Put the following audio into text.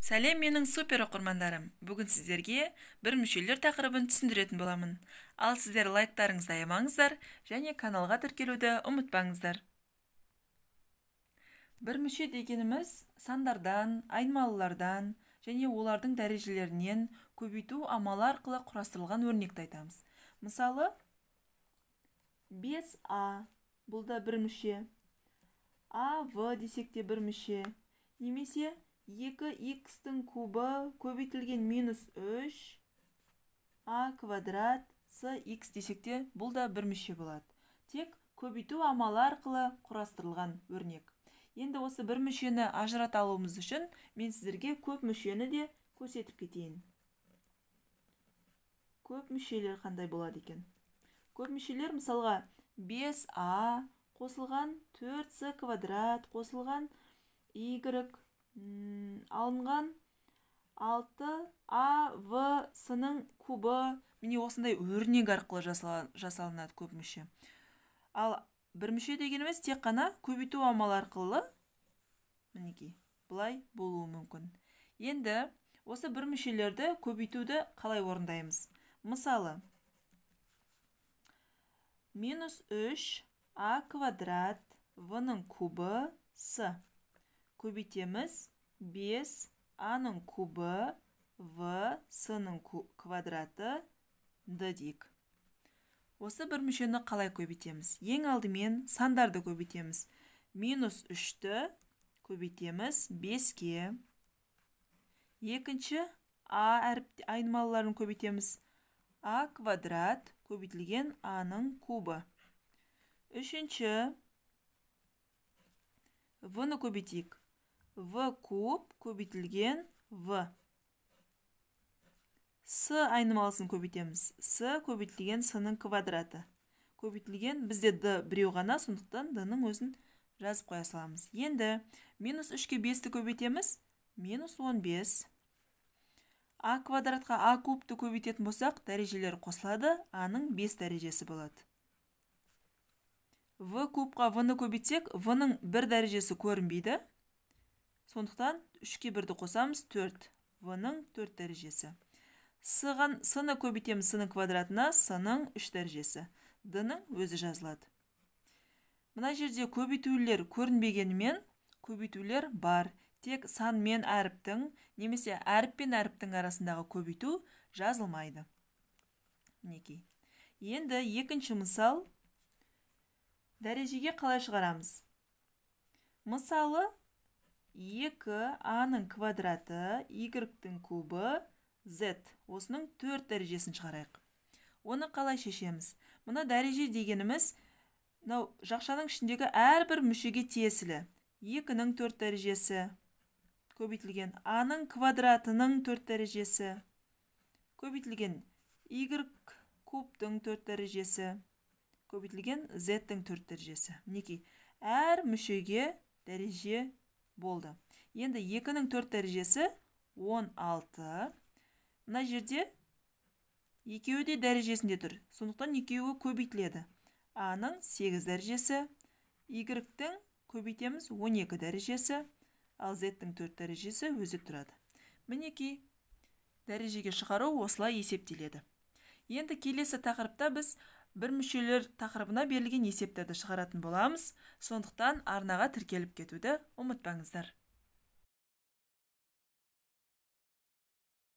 Сәлем, менің супер оқырмандарым! Бүгін сіздерге бір мүшелер тақырыбын түсіндіретін боламын. Ал сіздер лайктарыңызды аямаңыздар және каналға тіркелуді ұмытпаңыздар. Бір мүше дегеніміз сандардан, айнымалылардан және олардың дәрежелерінен көбейту амалы арқылы құрастырылған өрнекті айтамыз. Мысалы, 5а бұл да бір мүше, ав десек те бір мүше, немесе 2х-тің кубы көбейтілген минус 3 а квадрат с х десек те бұл да бір мүше болады. Тек көбейту амалы арқылы құрастырылған өрнек. Енді осы бір мүшені ажырата алуымыз үшін мен сіздерге көп мүшені де көрсетіп кетейін. Көп мүшелер қандай болады екен? Көп мүшелер мысалға 5а қосылған 4с квадрат қосылған y алынған 6а в с-ның кубы, міне осындай өрнек арқылы жасалынады көп мүше. Ал бір мүше дегеніміз тек қана көбейту амалы арқылы мінекей былай болуы мүмкін. Енді осы бір мүшелерді көбейтуді қалай орындаймыз? Мысалы, минус 3 а квадрат в-ның кубы с көбейтеміз 5 а-ның кубы в с-ның квадраты д дейік. Осы бір мүшені қалай көбейтеміз? Ең алдымен сандарды көбейтеміз. Минус 3-ті көбейтеміз 5-ке. Екінші а әріп айнымалыларын көбейтеміз. А квадрат көбейтілген а-ның кубы. Үшінші в-ны көбейтейік. В куб көбейтілген в. С айнымалысын көбейтеміз. С көбейтілген с-ның квадраты. Көбейтілген бізде д біреу ғана, сондықтан д-ның өзін жазып қоя саламыз. Енді минус 3-ке 5-ті көбейтеміз. Минус 15. А квадратқа а кубты көбейтетін болсақ, дәрежелер қосылады, а-ның 5 дәрежесі болады. В кубқа в-ны көбейтсек, в-ның 1 дәрежесі көрінбейді. Сондықтан 3-ке 1-ді қосамыз, 4. В-ның 4 дәрежесі. С-ны көбейтеміз с-ның квадратына, с-ның 3 дәрежесі. Д-ның өзі жазылады. Мына жерде көбейтулер көрінбегенімен, көбейтулер бар. Тек сан мен әріптің, немесе әріп пен әріптің арасындағы көбейту жазылмайды. Мінекей. Енді екінші мысал. Дәрежеге қалай шығарамыз? Мысалы, 2 а-ның квадраты y-тің кубы z. Осының 4 дәрежесін шығарайық. Оны қалай шешеміз? Мына дәреже дегеніміз, мынау жақшаның ішіндегі әрбір мүшеге тиесілі. 2-нің 4 дәрежесі көбейтілген а-ның квадратының 4 дәрежесі көбейтілген y кубтың 4 дәрежесі көбейтілген z-тің 4 дәрежесі. Мінекей, әр мүшеге дәреже болды. Енді 2-нің 4 дәрежесі 16. Мына жерде екеуі де дәрежесінде тұр. Сондықтан екеуі көбейтіледі. А-ның 8 дәрежесі, y-тің көбейтеміз 12 дәрежесі, ал z-тің 4 дәрежесі өзі тұрады. Мінекей, дәрежеге шығару осылай есептеледі. Енді келесі тақырыпта біз бір мүшелер тақырыбына берілген есептерді шығаратын боламыз. Сондықтан арнаға тіркеліп кетуді ұмытпаңыздар.